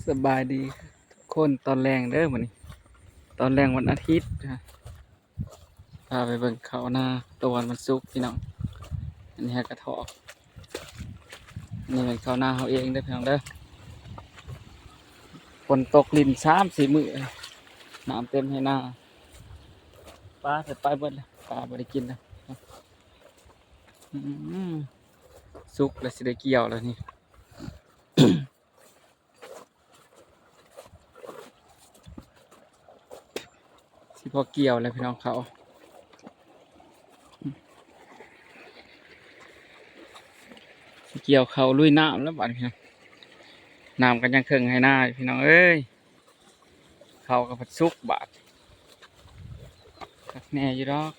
ສະບາຍດີທຸກຄົນ ຕອນແລງເດີມື້ນີ້ ຕອນແລງວັນອາທິດ ພາໄປເບິ່ງເຂົ້ານາຕອນວັນສຸກພີ່ນ້ອງ. ອັນນີ້ເຮົາກະຖອກ ອັນນີ້ແມ່ນເຂົ້ານາເຮົາເອງເດີພີ່ນ້ອງເດີ. ຝົນຕົກລິນສາມສີ່ມື້ ນ້ຳເຕັມໄຮ່ນາ ປາເພິ່ນໄປເບິດແລ້ວ ປາບໍ່ໄດ້ກິນແລ້ວ. ອືມ ສຸກແລ້ວ ຊິໄດ້ກ່ຽວແລ້ວນີ້. ຊິພໍກ່ຽວແລ້ວພີ່ນ້ອງເຂົາ ຊິກ່ຽວເຂົ້າລຸຍນ້ຳແລ້ວບາດນີ້. ນ້ຳກະຍັງເຄິ່ງໄຮ່ນາຢູ່ພີ່ນ້ອງເອີຍ. ເຂົ້າກະພັດສຸກບາດ ຄັກແນ່ຢູ່ດອກ.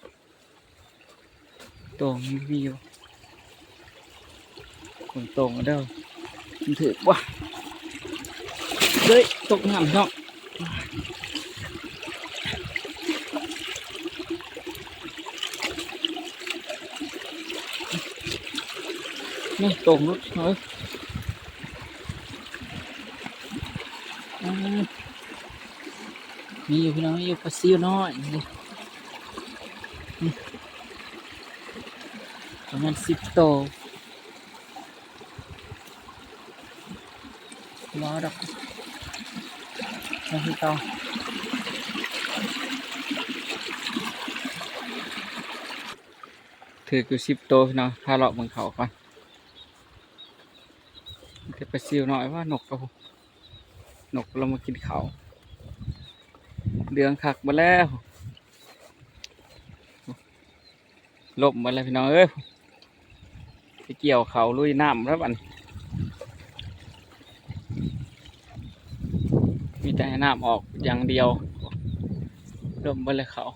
ໂຕ່ງມັນມີຢູ່ ຄົນໂຕ່ງເດີ ມັນຖືກບໍ່? ເຮີ້ຍ ຕົກນ້ຳເນາະ ນີ້ໂຕ່ງຫຼຸດເຮີ້ຍ. ອືມ ມີຢູ່ພີ່ນ້ອງ ມີຢູ່ ປາຊິວນ້ອຍນີ້ ປະມານສິບໂຕ ບໍ່ເອົາດອກ ເອົາຄືເກົ່າ. ຖືກຢູ່ສິບໂຕພີ່ນ້ອງ ພາເລາະເບິ່ງເຂົ້າກ່ອນ. ແຕ່ປາຊິວນ້ອຍວ່າ ນົກກະ ນົກກະລົງມາກິນເຂົ້າ ເຫຼືອງຄັກເບິດແລ້ວ. ລົ້ມເບິດແລ້ວພີ່ນ້ອງເອີຍ ໄປກ່ຽວເຂົ້າລຸຍນ້ຳແລ້ວບັດນີ້ ມີແຕ່ໃຫ້ນ້ຳອອກຢ່າງດຽວ ລົ້ມເບິດແລ້ວເຂົ້າ.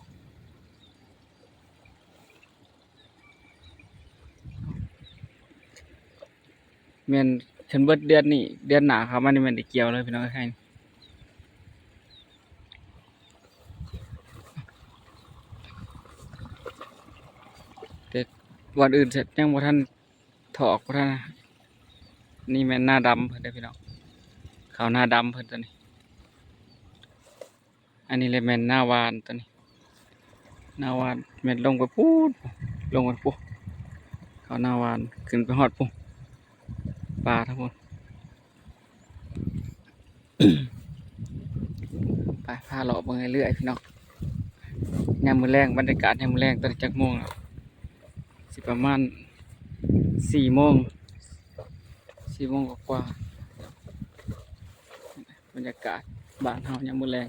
ແມ່ນຄັນເບິດເດືອນນີ້ ເດືອນໜ້າເຂົ້າມານີ້ແມ່ນໄດ້ກ່ຽວເລີຍພີ່ນ້ອງເອີຍ. ແຕ່ວັນອື່ນເສັດ ຍັງບໍ່ທັນຖອກ ບໍ່ທັນ. ນີ້ແມ່ນນາດຳເພິ່ນເດີພີ່ນ້ອງ ເຂົ້ານາດຳເພິ່ນໂຕນີ້. ອັນນີ້ແຫຼະແມ່ນນາຫວານໂຕນີ້ ນາຫວານແມ່ນລົງໄປພຸ້ນ ລົງໄປພຸ້ນ ເຂົ້ານາຫວານ ຂຶ້ນໄປຮອດພຸ້ນ ປ່າທາງພຸ້ນ. ໄປ ພາເລາະເບິ່ງເລື້ອຍໆ ພີ່ນ້ອງ. ຍາມມື້ແລງ ບັນຍາກາດຍາມມື້ແລງ ຕອນນີ້ຈັກໂມງແລ້ວ? ຊິປະມານສີ່ໂມງ ສີ່ໂມງກວ່າໆ. ບັນຍາກາດບ້ານເຮົາຍາມມື້ແລງ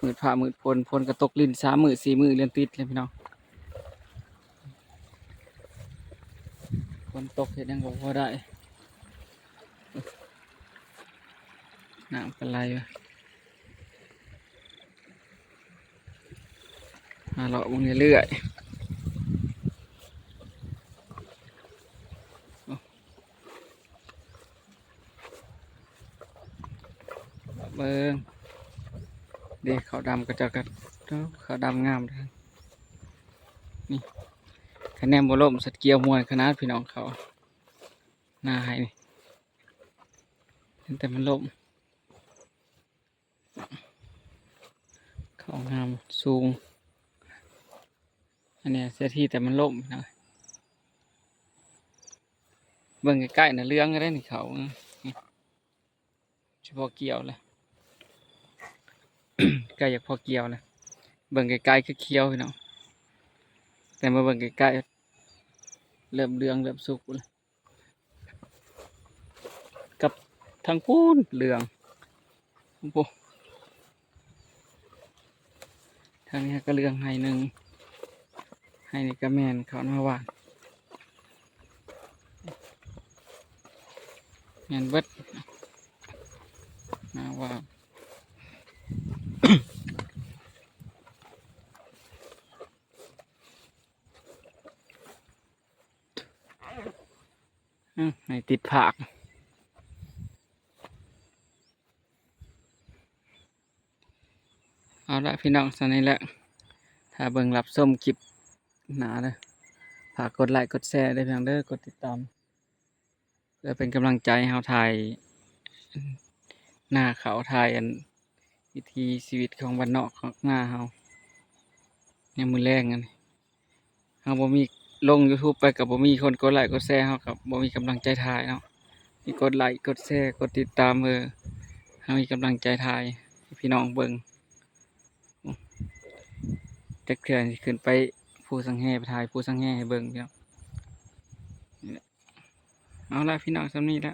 ມືດຟ້າມືດຝົນ ຝົນກະຕົກລິນສາມມື້ສີ່ມື້ລຽນຕິດເລີຍພີ່ນ້ອງ. ຝົນຕົກເຮັດຫຍັງກະບໍ່ໄດ້ ນ້ຳກະໄຫຼ. ມາເລາະເບິ່ງເລື້ອຍໆ ເບິ່ງເດ້ ເຂົ້າດຳ ເຂົາເຈົ້າກະ ເຂົ້າດຳງາມເດ້. ນີ້ ຄະແນນບໍ່ລົ້ມ ສັດກ່ຽວມ່ວນຂະໜາດພີ່ນ້ອງ ເຂົ້ານາໄຮ່ນີ້ ແຕ່ມັນລົ້ມ. ເຂົ້າງາມສູງ ອັນນີ້ເສຍທີແຕ່ມັນລົ້ມນະ. ເບິ່ງໃກ້ໆນະ ເຫຼືອງແລ້ວນີ້ເຂົ້າ ຊິພໍກ່ຽວແລ້ວ ໃກ້ຢາກພໍກ່ຽວແລ້ວ. ເບິ່ງໃກ້ໆຄືຂຽວພີ່ນ້ອງ ແຕ່ມາເບິ່ງໃກ້ໆ ເລີ່ມເຫຼືອງ ເລີ່ມສຸກແລ້ວ. ກັບທາງພຸ້ນເຫຼືອງ ໂອ້ ທາງນີ້ກະເຫຼືອງໄຮ່ໜຶ່ງ ໄຮ່ນີ້ກະແມ່ນເຂົ້ານາຫວານ ແມ່ນເບິດ ນາຫວານ. ອືມ ໃຫ້ຕິດຜາກ. ເອົາລະພີ່ນ້ອງ ສ່ຳນີ້ແຫຼະ ຖ້າເບິ່ງຮັບຊົມຄລິບໜ້າເດີ ຝາກກົດໄລ້ກົດແຊເດີພີ່ນ້ອງເດີ ກົດຕິດຕາມ ເພື່ອເປັນກຳລັງໃຈໃຫ້ເຮົາຖ່າຍ ໜ້າເຂົ້າ ຖ່າຍອັນວິຖີຊີວິດຂອງບ້ານນອກຂອງນາເຮົາ ຍາມມື້ແລງອັນນີ້. ເຮົາບໍ່ມີ ລົງ YouTube ໄປກໍບໍ່ມີຄົນກົດໄລ້ກົດແຊ ເຮົາກໍບໍ່ມີກຳລັງໃຈຖ່າຍເນາະ. ມີກົດໄລ້ກົດແຊ ກົດຕິດຕາມ ເອີ ເຮົາມີກຳລັງໃຈຖ່າຍໃຫ້ພີ່ນ້ອງເບິ່ງ. ຈັກເທື່ອຊິຂຶ້ນໄປພູສັງແຮ ໄປຖ່າຍພູສັງແຮໃຫ້ເບິ່ງພີ່ນ້ອງ. ເອົາລະພີ່ນ້ອງ ສ່ຳນີ້ລະ.